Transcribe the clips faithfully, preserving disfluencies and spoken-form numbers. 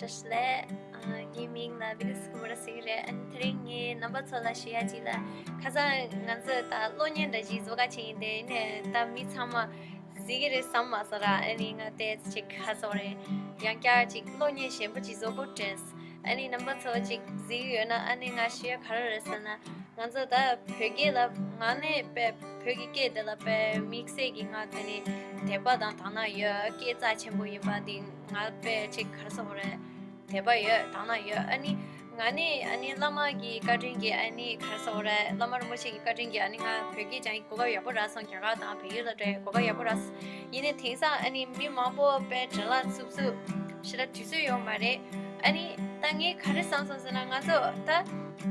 ལགས། ཨ། ངའི་མིང་ལ་བི་ལི་སི་ཀུ་མ་ར་ཟེར་གྱི་རེད། ཨ་ནི་དེ་རིང་ངས་རྣམ་པ་ཚོ་ལ་ཞུ་ཡ་ཅིག་ལ། ཁ་སང་ང་ཚོས་ད་གློག་བརྙན་འདྲ་ཅིག་བཟོ་ག་ཕྱིན་ཡིན། དེ་ནས་ད་མི་ཚང་མ་གཟིགས་ཀྱི་རེད་བསམ་མ་སོང་ར། ཨ་ནི་ང་དེ་ཅིག་ཁ་སོག་རེད། ཡང་བསྐྱར་ཅིག་གློག་བརྙན་གཞན་པ་ཅིག་བཟོ་དགོས་དྲན། ཨ་ནི་རྣམ་པ་ཚོ་ཅིག་གཟིགས་ཡོད་ན། ཨ་ནི་ང་ཞུ་ཡ་ག་རེ་རེད་ཟེར་ན། ང་ཚོ་ད་བོད་སྐད་ལ་ང་ནི་དཔེ་བོད་ཀྱི་སྐད་དེ་ལ་དཔེ་དམིགས་བསལ་གྱི་ང་དེ་ནི་དད་པ་དང་དག་སྣང་ཡོད། སྐད་རྩ་ཆེན་པོ་ཡིན་པ་འདི་ང་དཔེ་ཅིག་ག་རེ་ཟེར་དགོས་རེད། དད་པ་ཡོད། དག་སྣང་ཡོད། ཨ་ནི་ང་ནི་ཨ་ནི་བླ་མ་གི་བཀའ་དྲིན་གྱིས། ཨ་ནི་ག་རེ་ཟེར་དགོས་རེད། བླ་མ་རིན་པོ་ཆེ་གི་བཀའ་དྲིན་གྱིས་ཨ་ནི་ང་བོད་སྐད་སྦྱང་གོ་སྐབས་ཡག་པོ་རག་སོང་། རྒྱ་གར་དང་བལ་ཡུལ་ལ་འགྲོ་གོ་སྐབས་ཡག་པོ་རག་སོང་། ཡིན་ནའི་དེང་སང་ཨ་ནི་མི་མང་པོ་དཔེ་འབྲེལ་ལ་ཚུབ་ཚུབ་ཞེ་དྲག་དུས་ཚོད་ཡོད་མ་རེད། ཨ་ནི་ད་ངས་ག་རེ་བསམ་སོང་ཟེར་ན། ང་ཚོ་ད་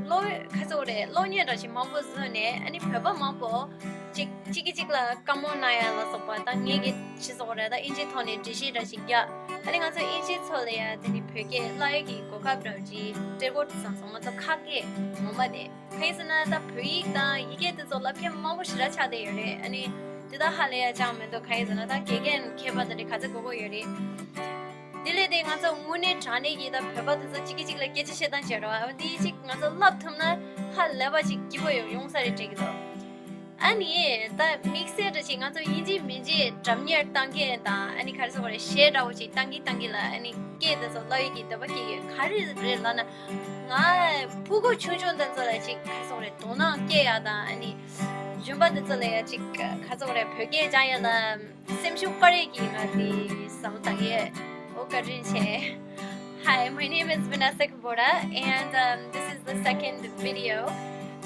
གློག་ག་ཚོད་རེད། གློག་བརྙན་འདྲ་ཞིག་མང་པོ་བཟོས་ནས། ཨ་ནི་བོད་པ་མང་པོ་ཅིག་གཅིག་གིས་གཅིག་ལ་བཀའ་མོལ་གནང་ཡ་ལ་སོགས་པ། ད་ངས་གི་ཅི་ཟེར་དགོས་རེད། ད་ཨིན་ཇི་ཐོག་ནས་འགྲེལ་བཤད་འདྲ་ཞིག་རྒྱག། ཨ་ནི་ང་ཚོ་ཨིན་ཇི་ཚོ་ལ་ཡ་དེ་ནི་བོད་སྐད་བསླབ་ཡ་གི་གོ་སྐབས་འདྲ་ཅིག་སྤྲད་དགོས་བསམ་སོང་། ང་ཚོ་ཁ་སྐད་ངོ་མ་དེ། གང་ཡིན་ཟེར་ན་ད་བོད་ཡིག་དང་ཡི་གེ་དེ་ཚོ་བསླབ་མཁན་མང་པོ་ཞེ་དྲག་ཆགས་བསྡད་ཡོད་རེད། ཨ་ནི་དེ་དག་ཧ་ལས་ཡ་ཅང་མི་འདུག། གང་ཡིན་ཟེར་ན་ད་དགེ་རྒན་མཁས་པ་དེ་འདྲ་ག་ཚོད་དགོས་ཀྱི་ཡོད་རེད། དེ་ལས་དེ་ང་ཚོ་དངོས་གནས་དྲང་གནས་ཀྱི་ད་བོད་པ་དེ་ཚོ་གཅིག་གིས་གཅིག་ལ་སྐད་ཆ་བཤད་སྟངས་བྱེད་རོགས། འདི་གཅིག་ང་ཚོ་བསླབ་ཐུབ་ན་ཧ་ལས་པ་ཅིག་སྐྱིད་པོ་ཡོང་ཡོང་ས་རེད་དྲན་གྱི་འདུག། ཨ་ནི་ད་དམིགས་བསལ་འདྲ་ཞིག་ང་ཚོ་ཡིན་གཅིག་མིན་གཅིག་སྒྲ་སྙན་བཏང་མཁན་དང་། ཨ་ནི་ག་རེ་ཟེར་དགོས་རེད། གཞས་འདྲ་བོ་ཅིག་བཏང་གི་བཏང་གི་ལ། ཨ་ནི་སྐད་དེ་ཚོ་བསླབ་ཡས་ཀྱི་འདོད་པ་སྐྱེ་གི། ག་རེ་རེད་ལབ་ན། ང་ཕྲུ་གུ་ཆུང་ཆུང་དེ་ཚོ་ལ་ཅིག་ག་རེ་ཟེར་དགོས་རེད། དོ་སྣང་སྐྱེ་ཡ་དང་། ཨ་ནི་གཞོན་པ་དེ་ཚོ་ལ་ཡ་ཅིག་ག་རེ་ཟེར་དགོས་རེད། བོད་སྐད་སྦྱང་ཡ་ལ་སེམས་ཤུགས་སྤར་ཡས་ཀྱི་ང་དེ་བསམ་བློ་བཏང་གི་ཡོད། ཨོ། བཀའ་དྲིན་ཆེ། Hi, my name is Vanessa Kabora, and um, this is the second video.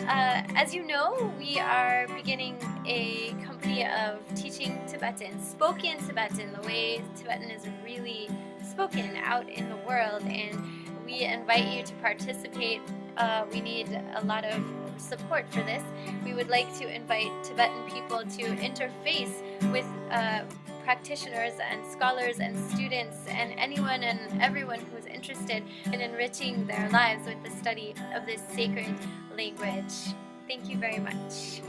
Uh, as you know, we are beginning a company of teaching Tibetan, spoken Tibetan, the way Tibetan is really spoken out in the world, and we invite you to participate. Uh, we need a lot of support for this. We would like to invite Tibetan people to interface with uh, practitioners and scholars and students and anyone and everyone who is interested in enriching their lives with the study of this sacred language. Thank you very much.